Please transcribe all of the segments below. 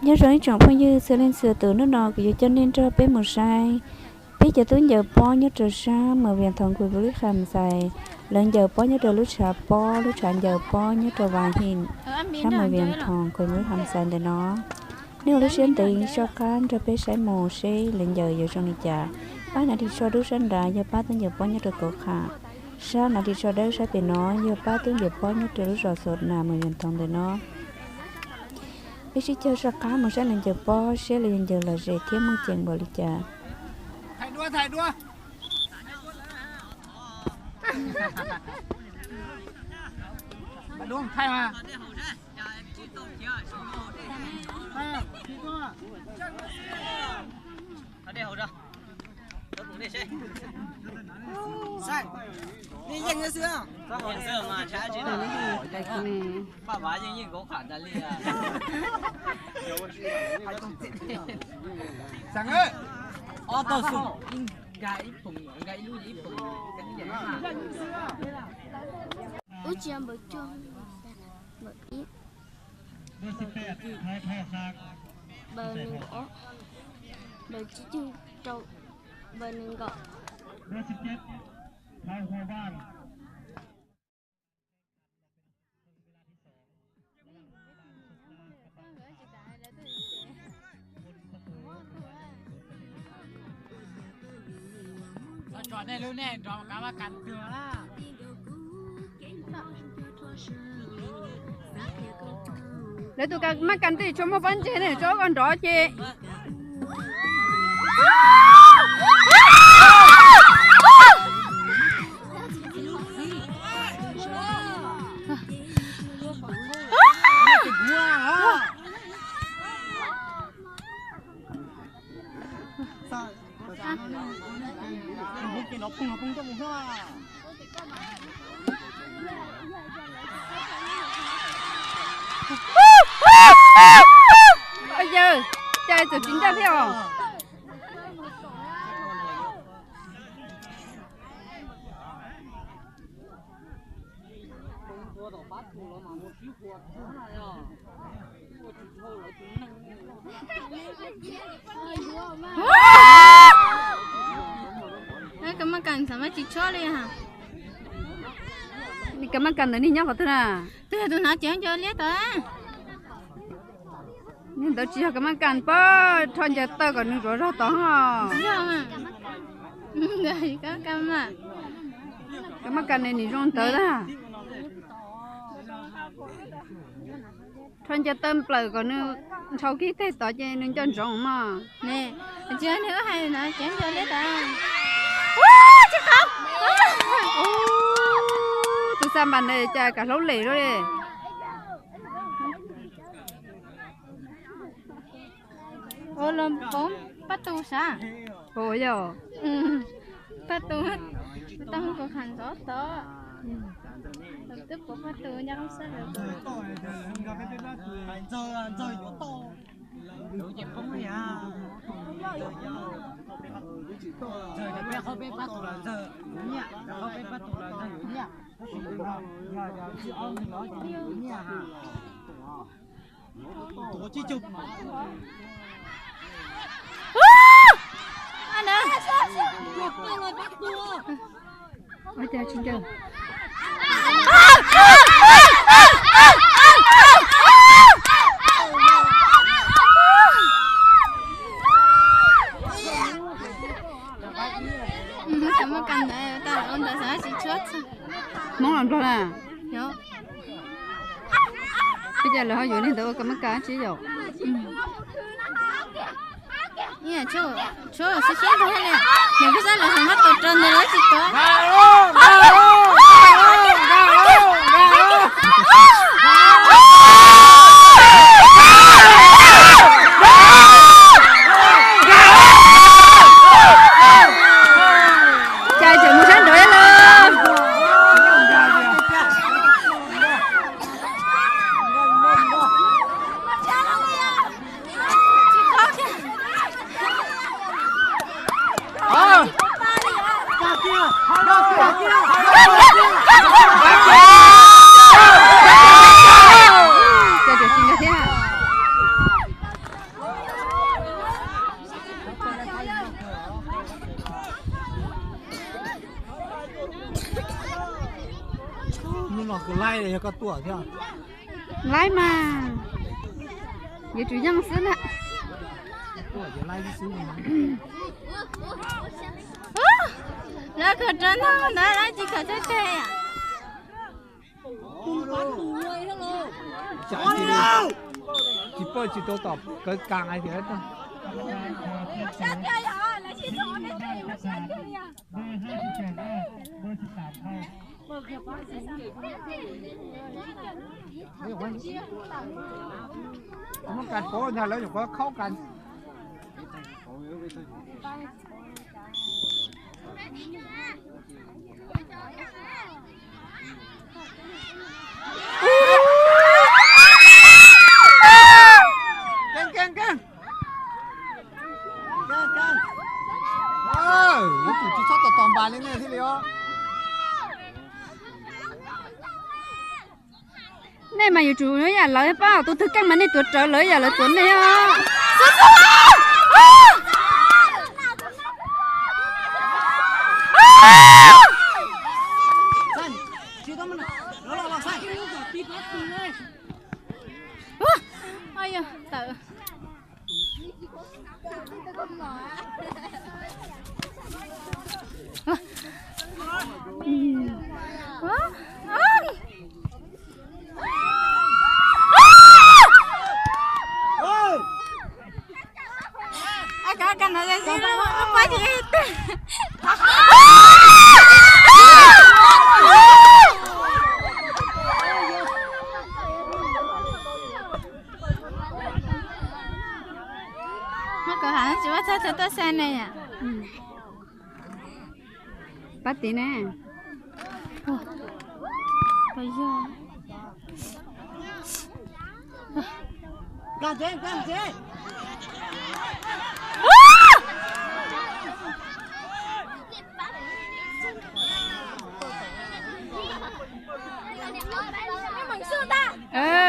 Nyob zoo ib tsoom phooj ywg txhua leej txhua tus, hnub no kuv yuav coj nej nrog peb mus saib peb cov tub ncaws pob nyob rau sab Mws Vias Thoos, khuv Pus Lis Kham Xais. Lawv ncaws pob nyob rau lub tshav pob, lub tshav ncaws pob nyob rau Vas Him, sab Mws Vias Thoos, khuv Pus Lis Kham Xais ntawm no. Nej ua lub siab ntev soj qab nrog peb saib mus seb lawv ncaws yuav zoo li cas. Pab nav ris tsho dub sab nrad yog pab tub ncaws pob nyob rau Kauv Qham. Sab nav ris tsho dawb sab pem no yog pab tub ncaws pob nyob rau lub zos Xos Nas, Mws Vias Thoos ntawm no. Peb sib caug soj qab mus saib lawv ncaws pob seb lawv yuav ncaws lom zem thiab muaj ceem npaum li cas. Ub tsis yog npawb cuaj, npawb ib, npawb nees nkaum ob, npawb tsib caug rau, npawb nees nkaum. Lawv tus kas mab kas twb tsis tshua muaj pob ntseg ne, tso koj nrov ces. Yawg, cas txawm tsis ncaj thiab os? Ka maj kas xav mas tsis tshuab li ha. Ka maj kas ntawd nws nyob qhov twg na? Twg tus hnav cev nco liab tod. Nws ntawd tsis yog ka maj kas pab rho ncaws taw kom nws zuav zog tod ho. Ka maj kas ne nws zoo ntawd na. Rho ncaws taw nplawm kom nws ntshaus kiag teg tod ces nws nco ntsoov mog. Tsis nws hais no cev nco liab tod. Tus xa npas ntawd cas kam hlaub lem lawm li. Ua los poob pab tu sav. Ua yog pab tu, tau kuv qham ntxov tod. Twb poob pab tu nyob qab sab lawm. Hmoob los Nplog na? Ua cas lawv ho yuav li ntawd ua ka maj kas tsi yom? Tshuav siab siab rau li, nws kuj xav lawv xav mab tus rau ntawd lawv tsis tau. Cas tseem mus sab nraud lawm. Yog koj tuaj thiab. Laib mas, yuav tsum yeej xwb na. Lawv khaws rau no ntawd lawv tsis khaws txog teg. Tsis poj tsis tau tom kawv kas hais tias muab kas pov ntag lawv nyuam qhuav khaub kas. Keej keej keej. Yuav tsum tsis txhob tos tos npas li nej thiaj li os. Nej mas yuav tsum yam lawv pab tus twg keej mas nej tuav rawv lawv yam lawv tuav nej os. Muab kaus hau tsis muab txhawj txhawj tuaj saib ne yom. Pab tid ne.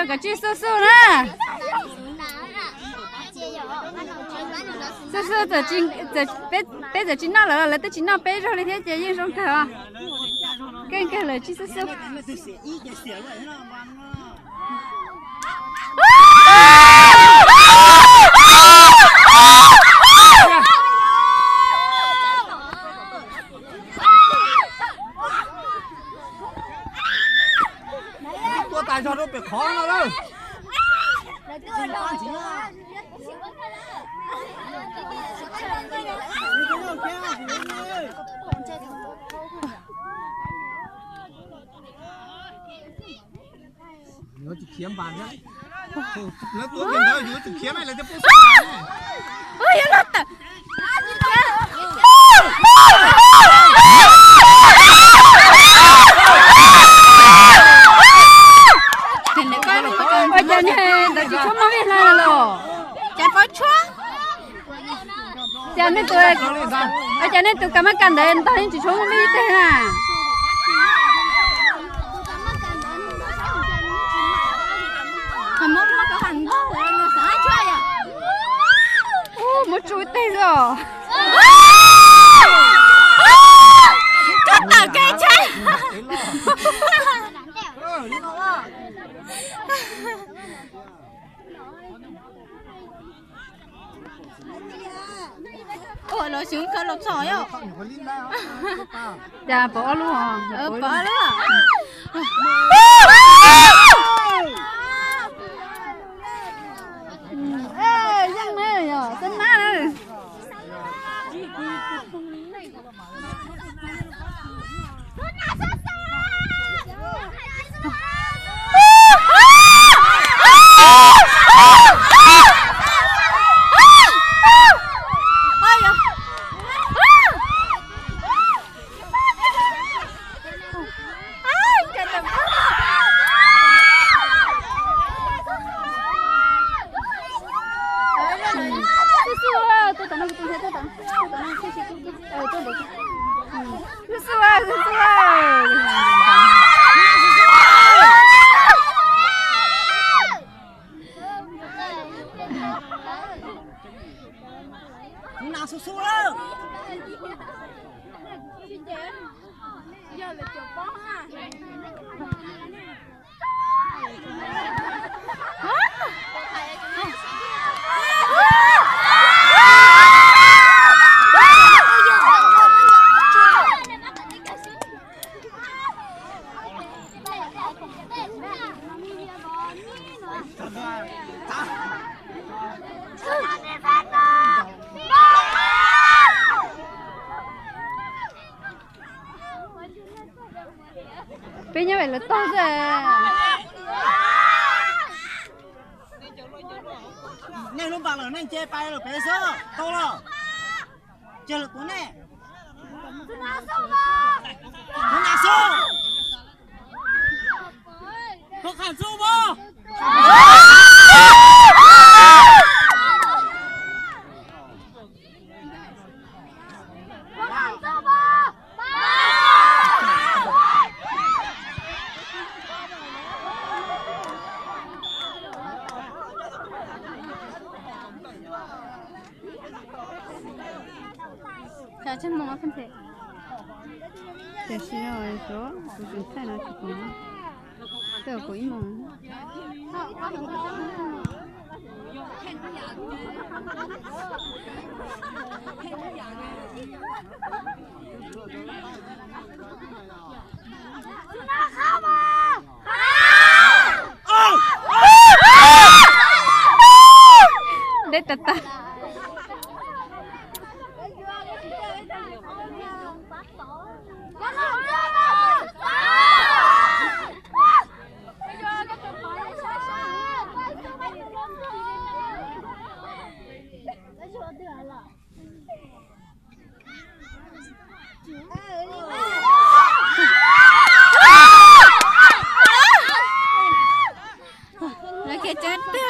Koj tsij xub xub na. Xub xub, peb txawm tsis noj lawv los lawv twb tsis noj peb zaug li thiab ces yeej zoo kawg os. Keej kawg lawm, tsij xub xub. Tua tas zog rau pem qhov no lawm. Yuav tsum khiav npas thiab. Lawv tua kiag ntawd yuav tsum khiav na, lawv thiaj pub xov npas ne. Ua cas niag ntawd tsis tshua muaj vij hla los? Cas pov tshuab? Cas nej tus, cas nej tus kas mab kas ntawd ntog yeej tsis tshua muaj vij teg na? Muab tsuj teg xwb os. Koj tawm kev ntshai. Ua los xyov koj los txog yom. Cas pov ob lub os, pov ob lub. Yeej na, yog xab nab na. Kuv nas xu xu lawm. Yog lawv cov pob na. Lawv tog xwb. Nej lub npas lawm nej nce pais lawm pem xwb, tau los. Ces lawv tuav nej. Tuav nas xub. Tuav nas xub. Tuav qham xub mas. Tiam sis kuv tseem thaij no tsis pom, twb kuv ib moos. Deb tag tag. Lawv khiav ceev tiag.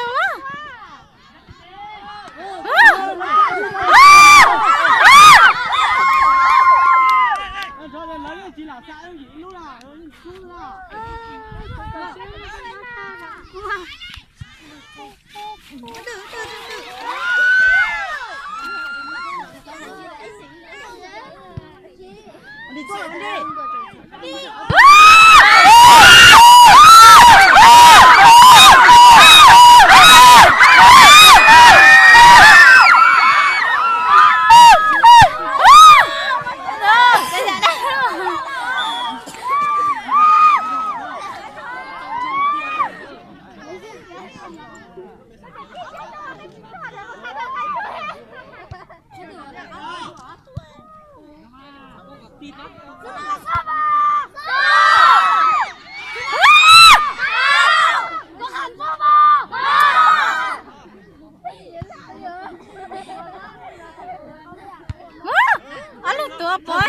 Ob lub tuav pov.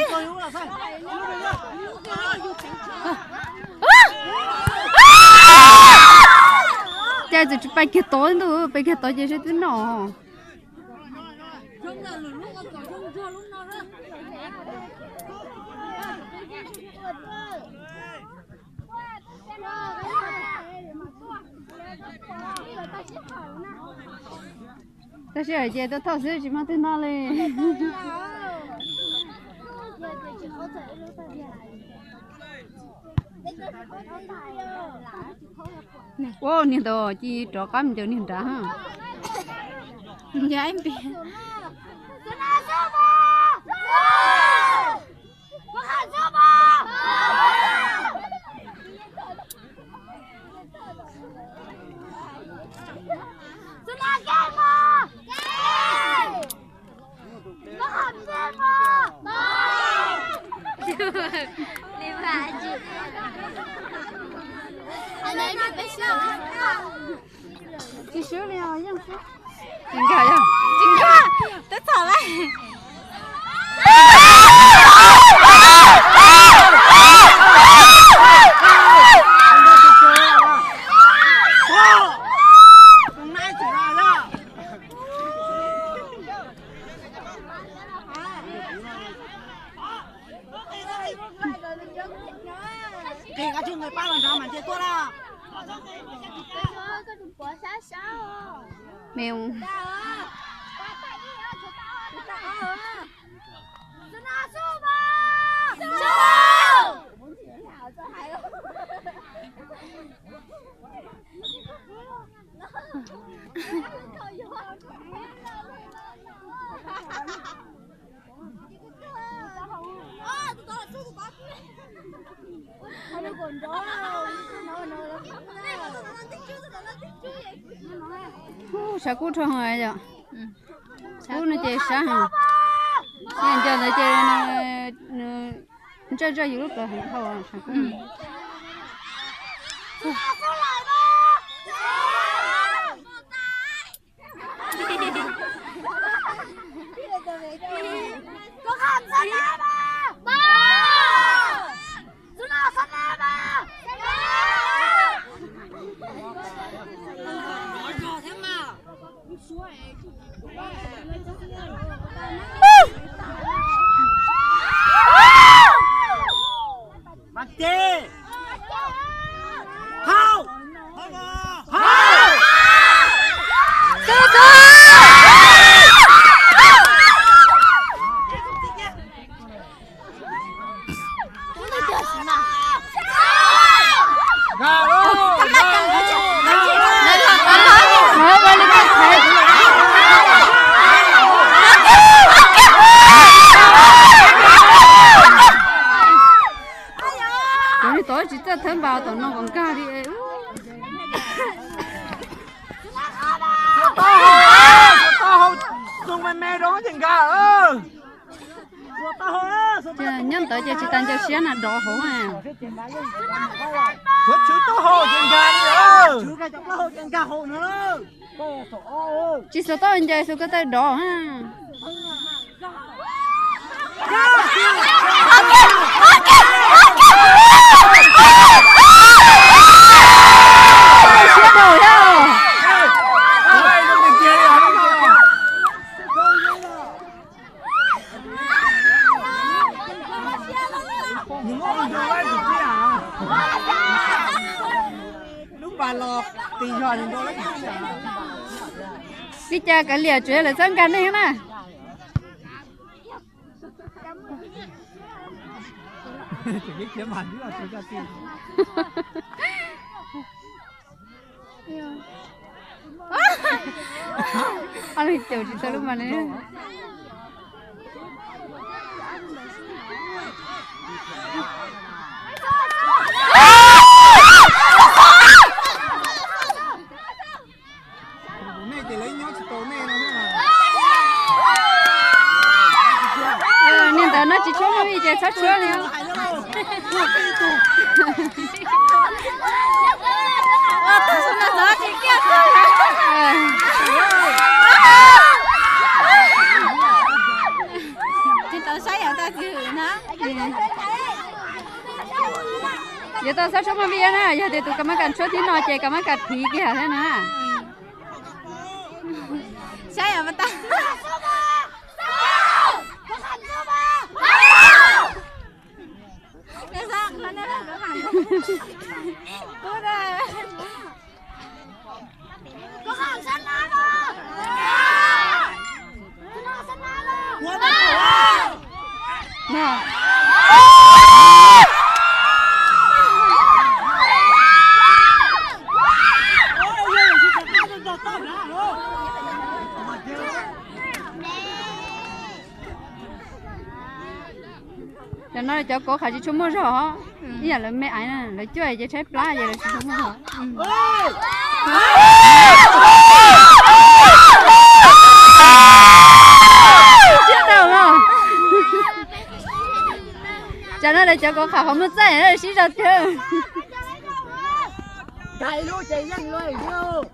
Cas txawm tsis pais kiag tod ntag, pais kiag tod ces seb twb noj. Tab sis hais tias tuaj thauj xwb tsis muaj twg noj li. Ua niag ntawd cia li rov qab mus ncaws niag nrad. Yog ib npis. Tsis swb li os, yeej xwb. Tsis nkag, tsis nkag, twb txhaum lawm. Nqis koj tsuj nqis pab los nrad mam nce tuaj na. Me Ub, sav kub dhau yom. Kub no ces sab heev. Yog nco ntawd ces nws ntsawj zoj yus lub plawv heev dhau sav kub. Mas ces. Hau. Hau. Cov niag tod tsis txawj thawb npas tom no kom nkag li. Taub hau, taub hau, zoo me me rau ces nkag. Nyob ntawd ces tsis tas ncaws siab na, dov hauv. Tshuav tshwv taub hau ces nkag li. Tsis xuas taub hau ncaws, xuas ko taw dov. Siab dhau thiab. Li cas kav liam tsuav lawv txhob nkag nej na. Ob leeg caum tsis tau lub mas ne. Nej ces lawv nyob tsis tau nej no thiab mas. Niag ntawd no tsis tshuab movie ces txhob tshuab li. Tsis tau saib yog tag tsis hwm na. Yuav tau txhob tshuab movie na, yog tias tus ka mab kas tshuab thib no ces ka mab kas phiv kiag thiab na. Saib yog pas tag. Cov no cov kauv qhav tsis tshua muaj zog, ib yam lawv me aiv na, lawv cuaj ces tshaib plab ces lawv tsis tshua muaj zog. Siab dhau os. Tsam no lawv cov kauv qhav qhov muag txaij sib zog kawg. Tsis nkag li lawm.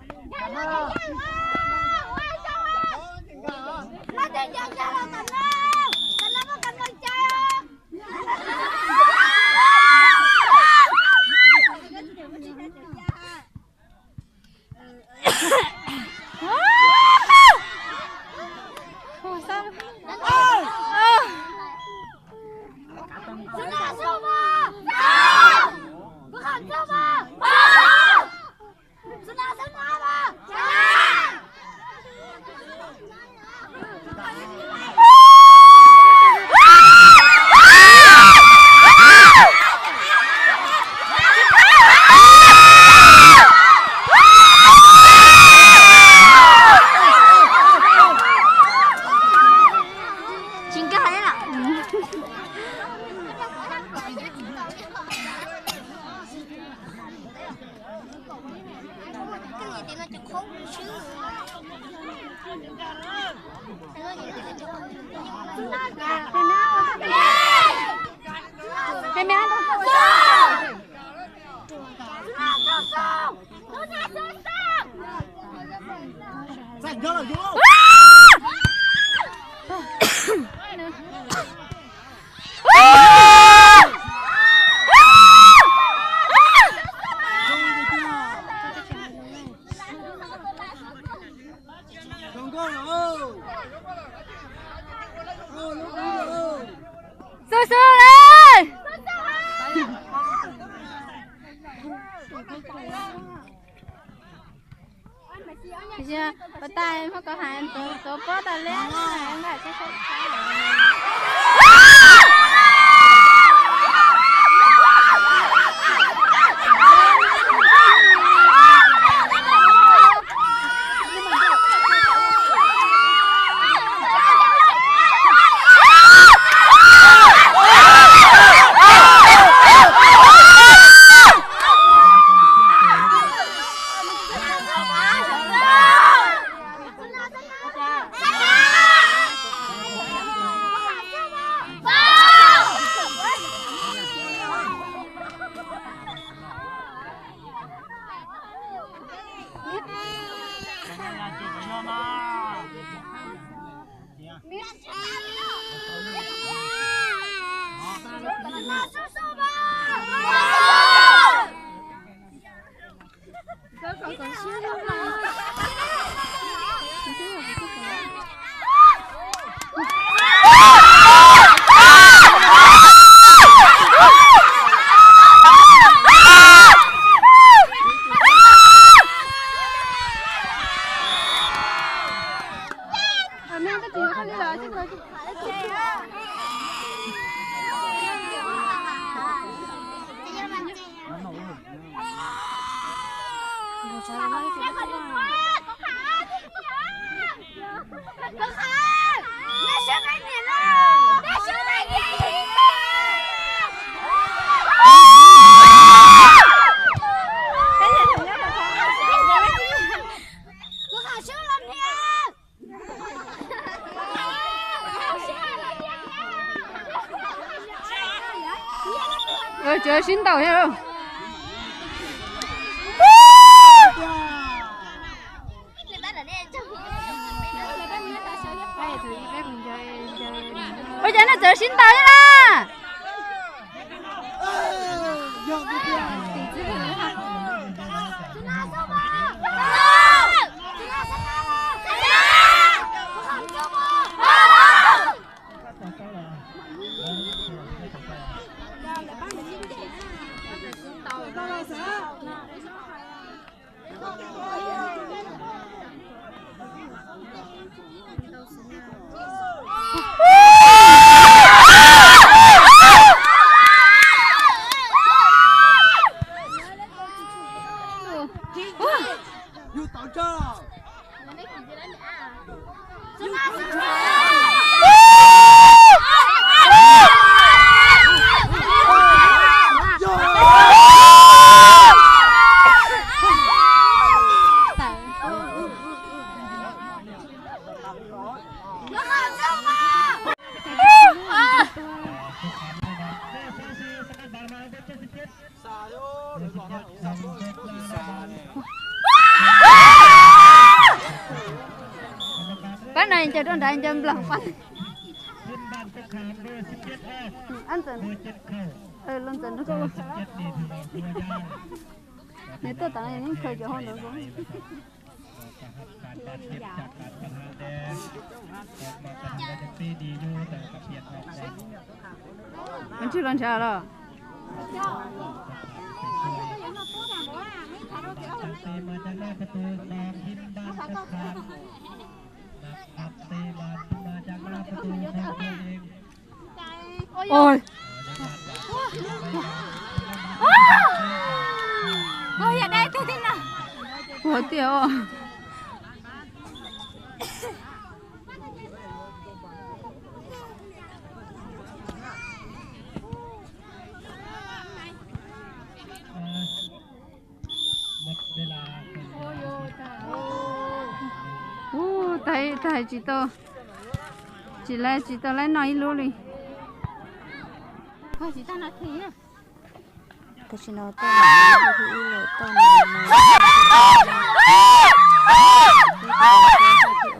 Xub xub li. Pas tas muab koj hais tuav pob tas li. Tsis sib ntaus thiab. Ua cas nej txawm sib ntaus thiab na? Pab no ncaws rau nrad ncaws nplaum pab. Los ntxawm no, nws tuaj tas no yeej khaws cov hau ntawd. Mas ntswg los ntshav los. Ua tiag os. Ub, tag tsis tau, tsis laib tsis tau laib noj ib lub li. Tam sim no toj ib lawm, toj no, toj no, toj no, toj no, toj no.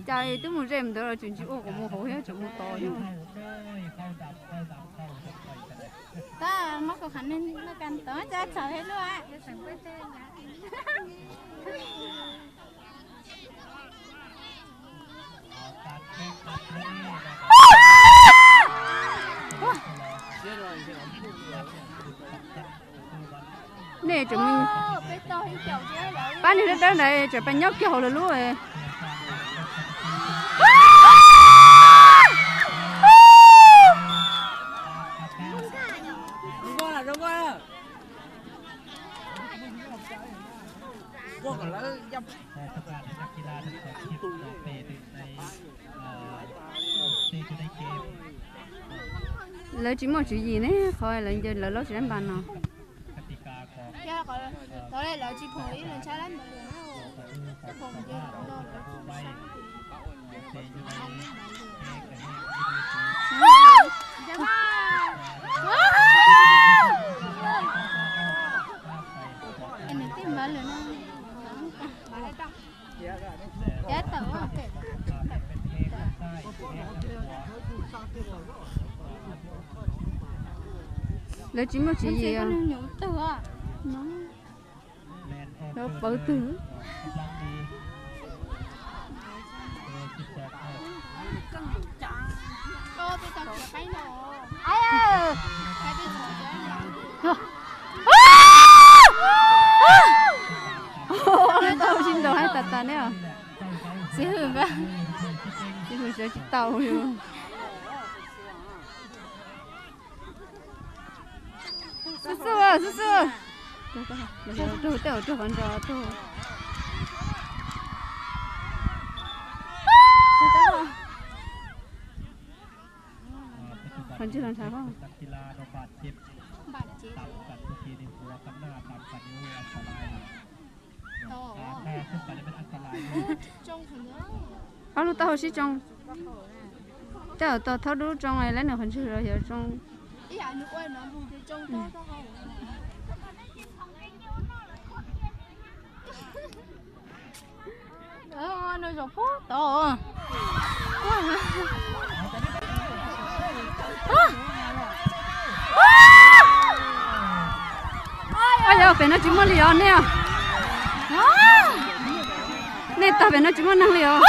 Cas twb mus ze mus ntawd los tseem tsis ua kom mus hauv thiab, tseem mus tod thiab. Tab muab kuv qhov neeg no kas tod cas txhaum thiab luaj. Nej tseem, pab niag dawb dawb ntawd tseem pab nyob kiag hauv lawv lub. Lawv tsis muaj tswv yim ne, qhov lawv ncaws lawv lub tsis lab npas no. Lawv tsis muaj tswv yim. Lawv pawv twg. Tau tsis ntaus hais tas tas ne. Xib hwb, xib hwb sawv tsis tau li. Xub xub, xub xub. Raug tej, raug qhov ntsa raug. Qhov ntsa los ntshav. Ob lub taub hau sib tsoo. Coj tau thaub dub tsoo, lawv nws qhov ntswg los yog tsoo. Yog pem no tsis muaj li os nej. Nej tag pem no tsis muaj neeg li os.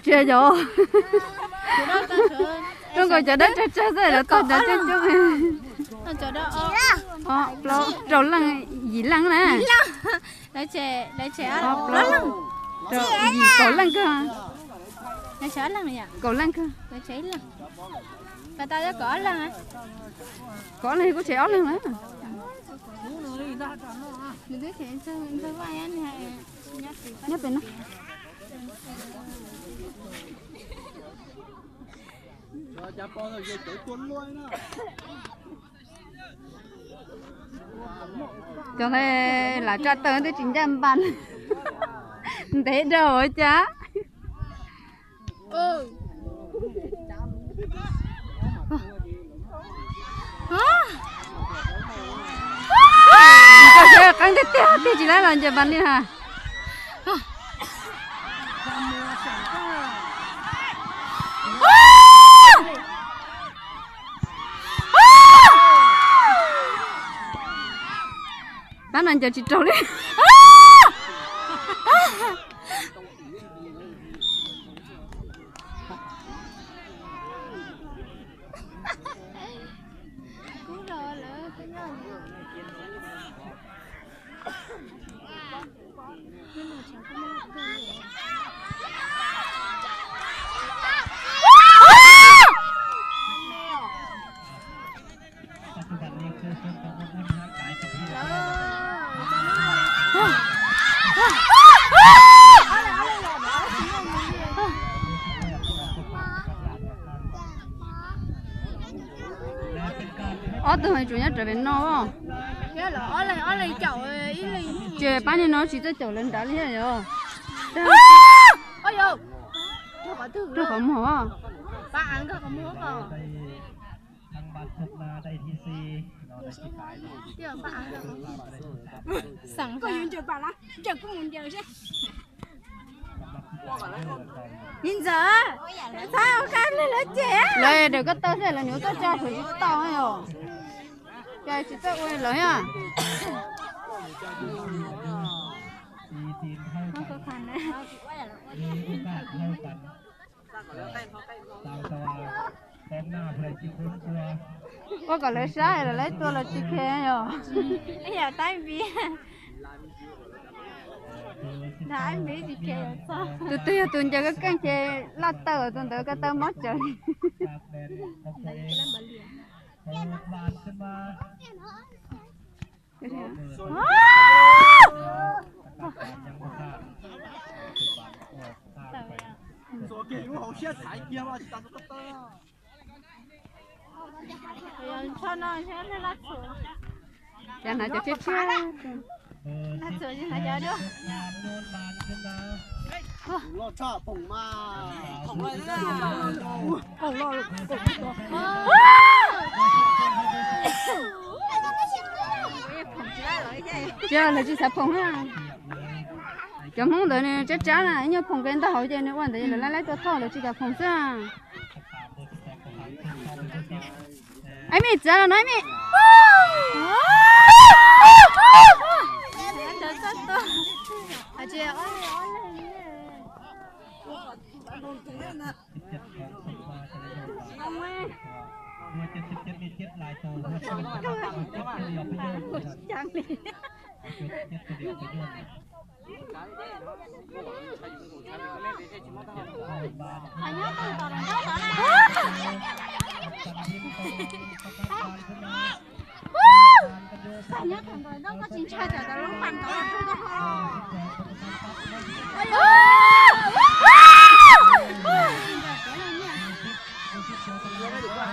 Tsis yog, zoo nkaus cov dawb tsawg tsawg xwb los tag cov coob coob. Ob plaub rau leej yim leej na. Ob plaub rau yim kaum leej kawg. Kaum leej kawg. Kaum ob leeg kuj tshev ob leeg na. Nyob pem no. Cov ntawd lam tsa taw twb tsis ncaj npas, ntev dhau cas. Qeeb tiag tiag, tig tsis laib los ncaws npas li na. Pab no ncaws tsis raug li. Ob tug hais tsuas nyob raws pem no. Ces pab niag no tsis txawj caum lawv nrad li thiab yog. Rau qhov muag. Niam ntxawm, txhob ua kab li lawv cem. Lawv dawm koj tau xwb, lawv nyuam txoj tsa tsis tau os. Cas tsis txawj ua lawv a. Ua kom lawv saib lawv tua los tsis khe yog. Yam tab npiv. Tus twg yog tus ncaws koj keej ces laj tawm, tus ntawd ko taw mob cawv. Cov hnav cov tshiab tshiab. Tsis, lawv tsis xav phoom na. Cov Hmoob ntawd nws tsab tsab na, ib nyuag phoom kev ntau hauv ces nws ua ntawd lawv laib laib tua thauj, lawv tsis kam phoom xwb. Aib Mej txiav los no Aib Mej.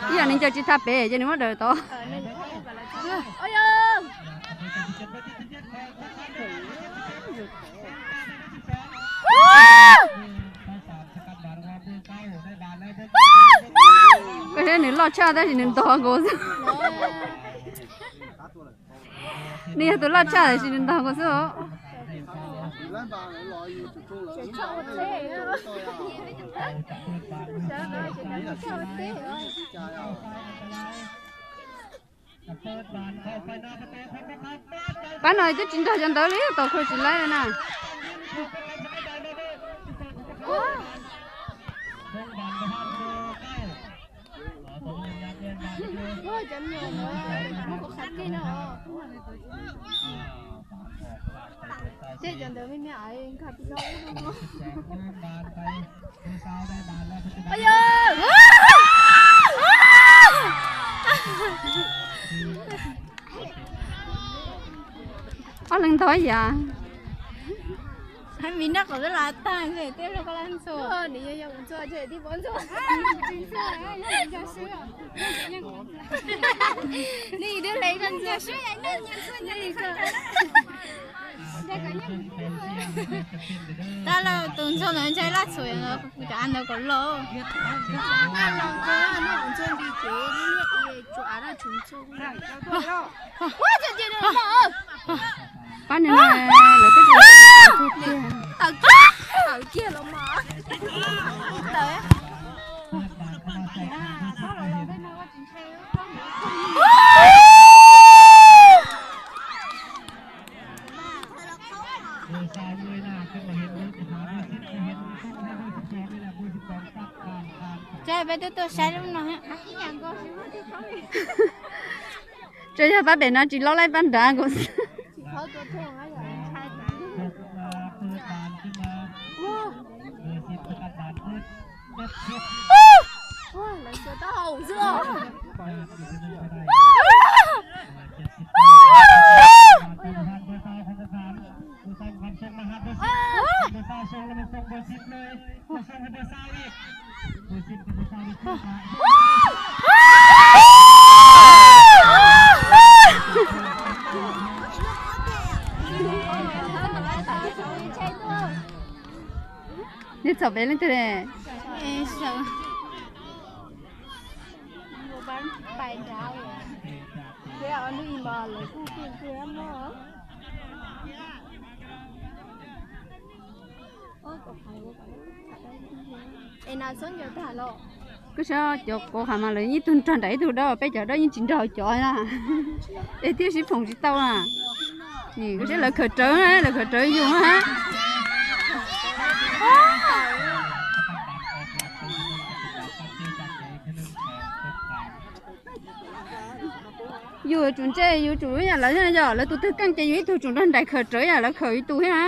Ib yam li ncaws tsis tau pem ces nws muab daws tod. Koj saib nws loj tshaj tab sis nws ntog nkaus xwb. Nws yog tus loj tshaj tab sis nws ntog nkaus xwb os. Pab no twb tsis nrog cov ntawd li, tau khuj tsis laib na. Ob leeg ntog yam. Vim noj qhov twb los tag, tej lub koj laj ntxhua. Tab laj tus ntxhua ntawd ntshai laj txhuam cov av ntawd kom los. Pab nws lawv twb tsis tawm kiag los mas. Ces peb twb tuaj saib lub no. Tsuas yog pab pem no tsis lob laib pab nrad nkaus xwb. Nej txhom peb leej twg ne? Koj saib cov quav qhas mas lawv yeej tug nrog nraim ib tug dawb, peb cov dawb yeej tsis nrog cov na. Es thiaj sib phoom tsis tau na. Nim koj saib lawv khawm rawv na, lawv khawm rawv yus na. Yus tsum ntse, yus tsum yam lawv thiab, yog lawv tus twg keej ces yus ib tug tsum nrog nraim khawm rawv yam lawv khawm ib tug thiab na.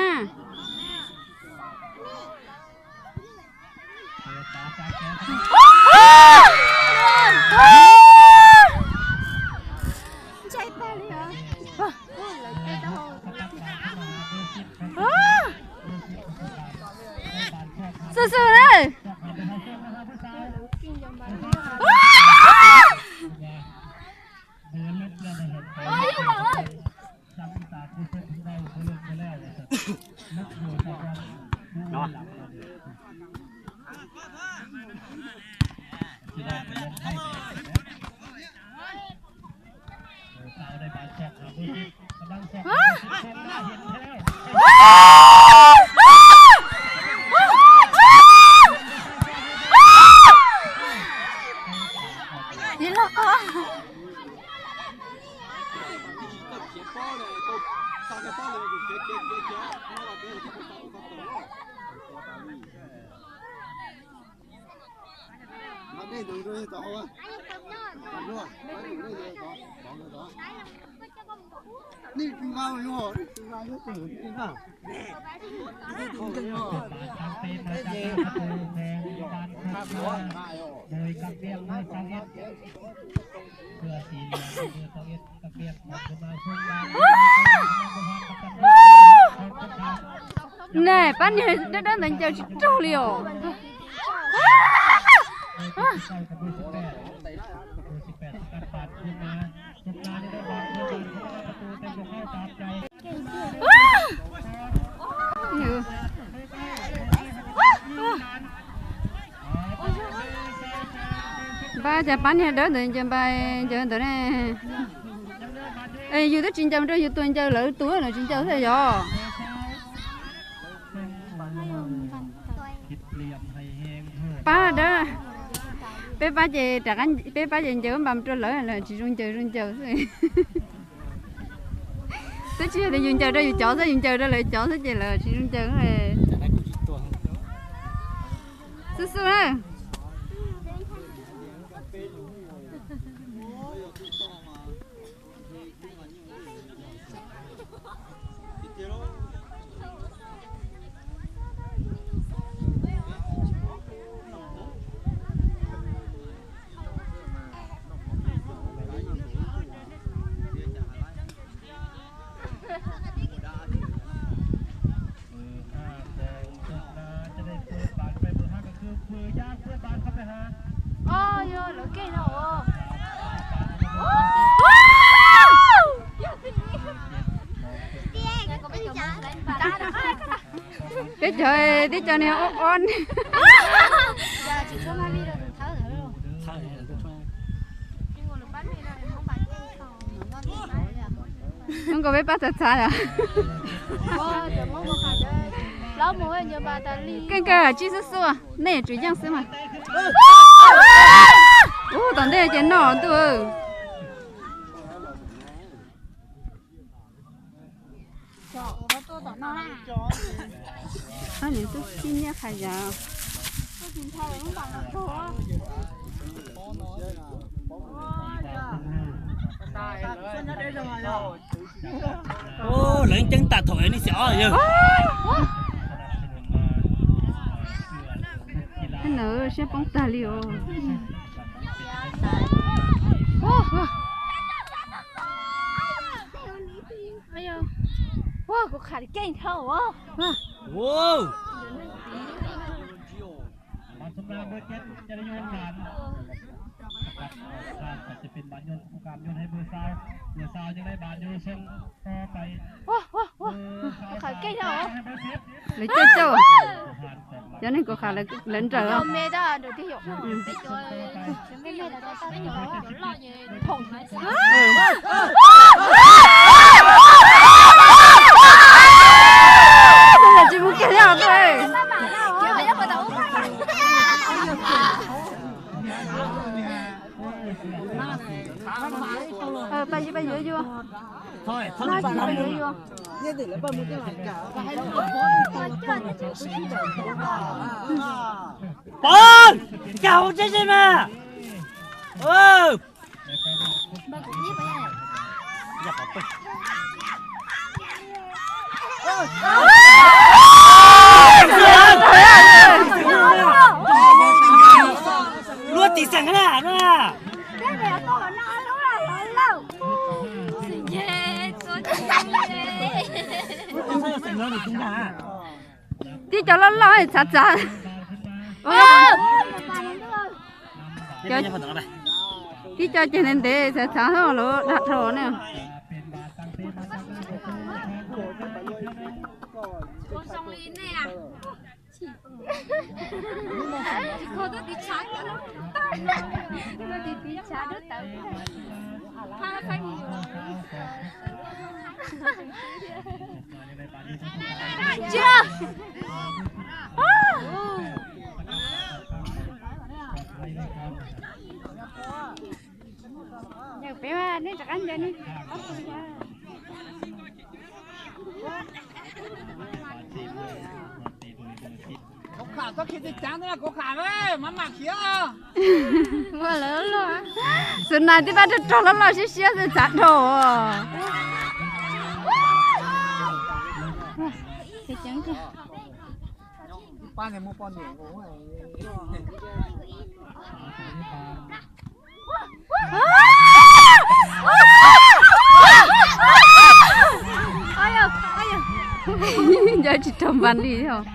Xwb xwb na. Nws pab niag dawb dawb ntawd ncaws tsis raug li os. Npaj cas pab niag dawb ntawd ncaws npaj ncaws ntawd ne. Yus twb tsis ncaws rau yus tus, ncaws lawv tus lawv tsis ncaws thiab yog. Pab dawb, peb pab ces rov qab, peb pab ces ncaws npaj rau lawv, lawv tsis zoo ncaws zoo ncaws xwb. Twb tsis yog tias yus ncaws rau yus cov xwb, yus ncaws rau lawv cov xwb ces lawv tsis zoo ncaws. Xwb xwb na. Peb cov tib co niag ob ob. Zoo nkaus peb pab txhav txhav yom. Keej kawg tsib xub xub, nej tsum yeej xwb mas. Ub, tom ntej ces noj ntuj. Nws twb sib nyiab qhas yav. Lawv ceeb tam thaum nej xyov yog. Nws siab poob tag li os. Kuv qham keej dhau. Ua, ua, ua. Kuv qhav keej os. Lawv coj coj. Cov neeg kuv qhav lawv nrawm os. Tsis mus kiag thiab os. Paj, paj yuav yus. Paj yuav yus. Pov, kag hauv tsev tsev mas. Luaj tim xeem na. Tib co loj loj txhav txhav. Tib co ces ntev ntev txhav txhav lawv dag dhau ne. Kuv kham txhob khi txiv cav ntawd, kuv kham maj mam khiav. Ua lawv loj, xwb na tib pab rog rog loj loj siab siab xwb txav dhau. Nco tsis raug npas li os.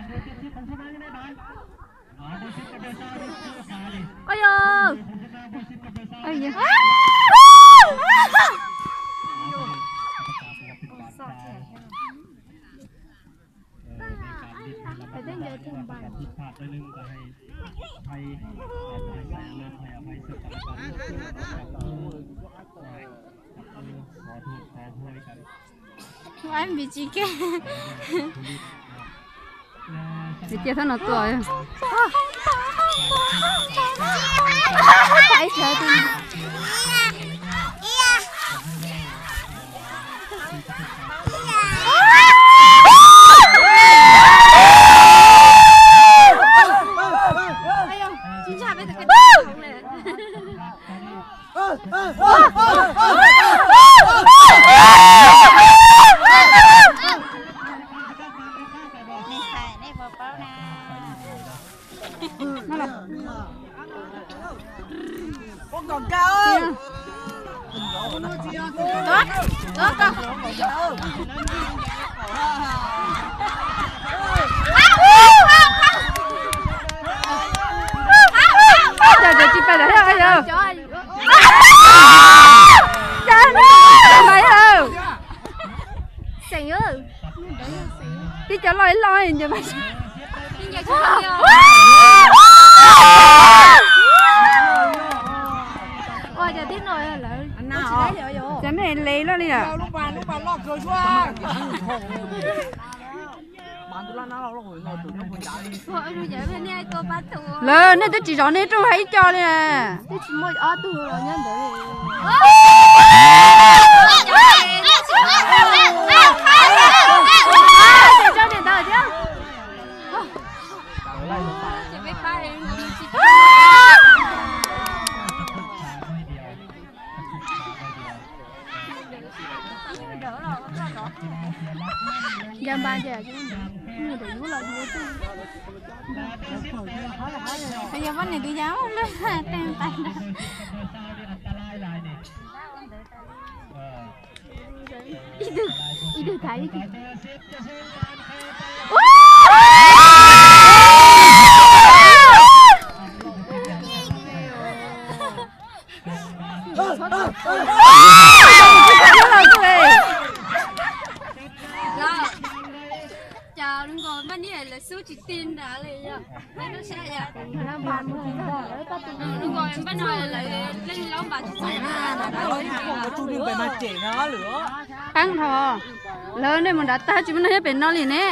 Ua vim tsis ke. Cia thab no tua. Tib cov loj ib loj nce mas. Cov nej le loj li lawm. Lawv nej twb tsis zov nej rooj hais ib co li na. Yog npas ces nws tus yub los yus. Yog poj niam tus yau lub teej npas ntawd. Ib tug, ib tug thaiv ib tug. Niam lawv xub tsis ti nrad li yog. Npaj no lawv leej laub npaj tsis txog. Qeeb dhau, lawv nej mus nrad tag tsis muaj neeg nyob pem no li ne.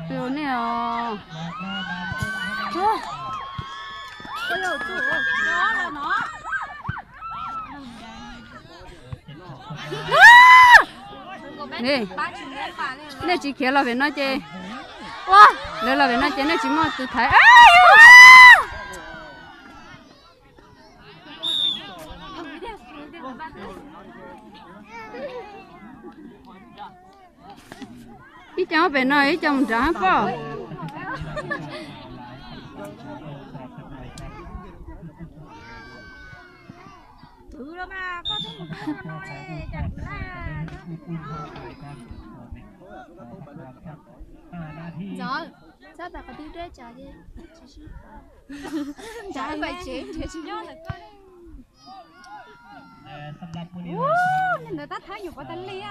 Tus nej os. Nej tsis khiav los pem no ces, ua, lawv los pem no ces nej tsis muaj tus thaiv. Ib co pem no, ib co mus nrad hab poj. Ntxawm, txhob pais qhov twg deb tsam ces tsis sib pom. Tsam pais tsev nrhiav tsis nyob lawm koj. Ub, nej ntawd tab thawb nyuam qhuav tas li a.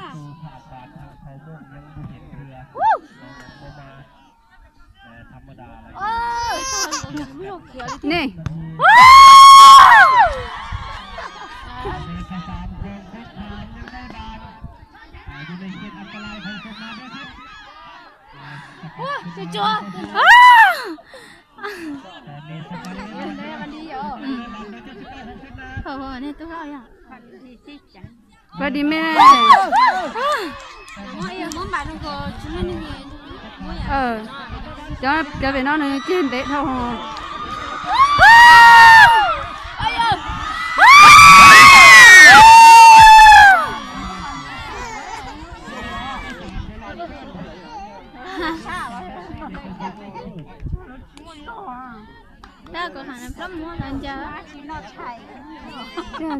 Nej. Pab di me. Cov pem no nws ceg ntev dhau.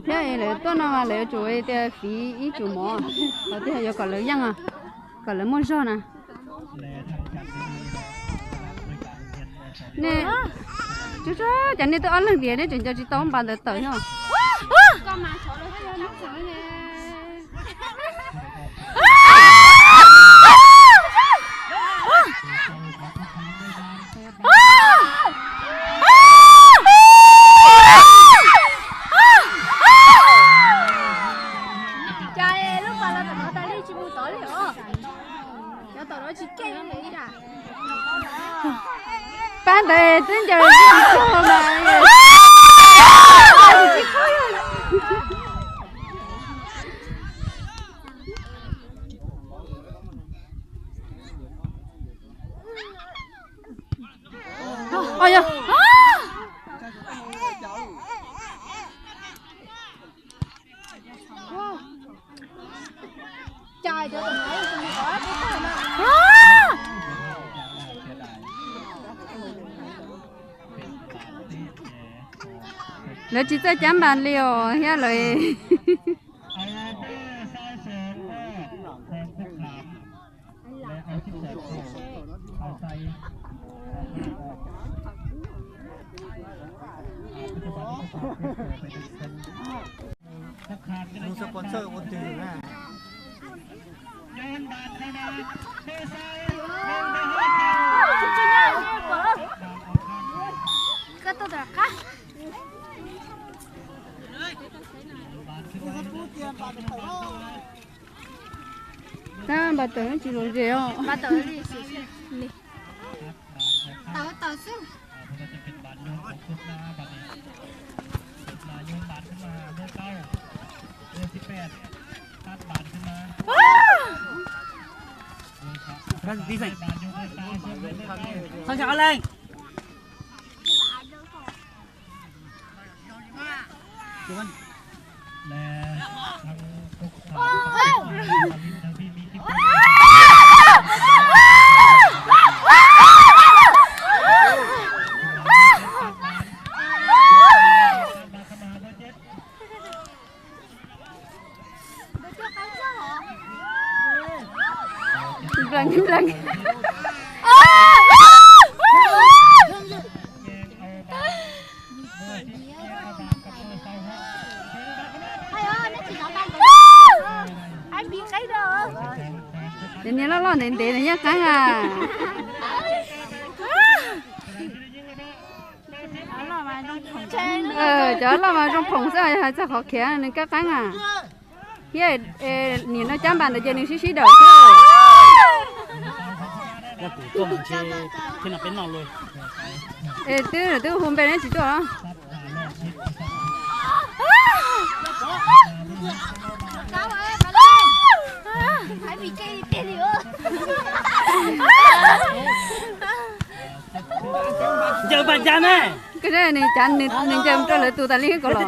Thiab lawv tuaj no mas lawv yuav tsum tias fiv ib tsum mov, los tias yuav kom lawv yeej, kom lawv muaj zog na. Nej, tsuas tsuas cas nej twb ob leeg tias nej tseem nco tsis tau npas ntawd tawm no. Cas lub pas los tom no tas li tsis mus tod li os. Cov tom no tsis keej li cas. Pab ntawd twb ncaws tsis txog mas. Os yog. Lawv tsis txawj cab npas li os thiab lawv. Sponsor ua twg na. Tab npas tawm tsis zoo ze os. Npas tawm li, tawm tawm xwb. Thằng Hảo Lành. Nplees nplees. Cov niag loj loj ntev ntev nws yeej qeeb a. Cov loj mas zoo phoom xwb, hais txog qhov khiav nws kab qeeb a. Thiab niam no cab npas ntawd ces nws sib sib daum xwb. Twb twb hu npe neb tsis tuaj. Ncaws pas cas ne? Nws cas nws ncaws rau lawv tus tas li ko los.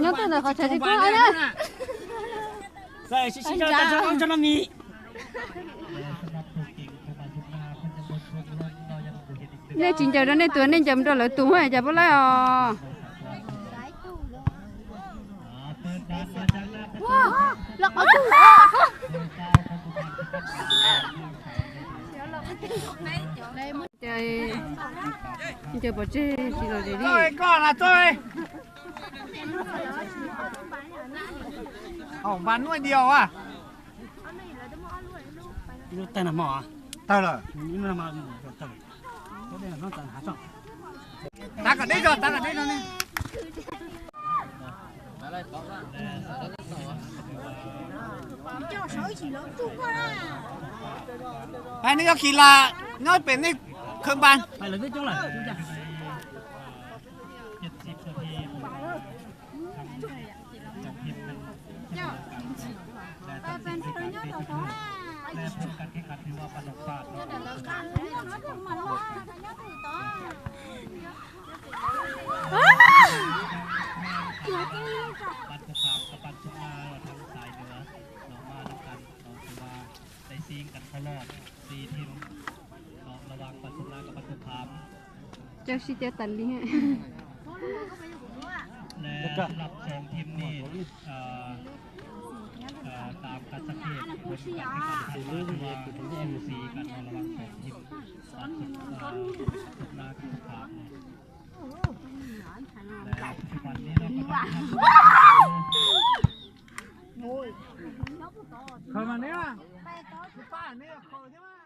Nyob tuaj ntawm qhov chaw tsis kub na. Nej tsis ncaws rau nej tus, nej ncaws rau lawv tus, cas puas laib os. Ncaws pov tseg tsis los li. Tawg lawm. Tav kom deb zog, tav kom deb zog ne. Hais nej yog khis las nyob pem nej khawb npas. Cov sib cov tas li. Khaws mas neb, neb khaws thiab mas.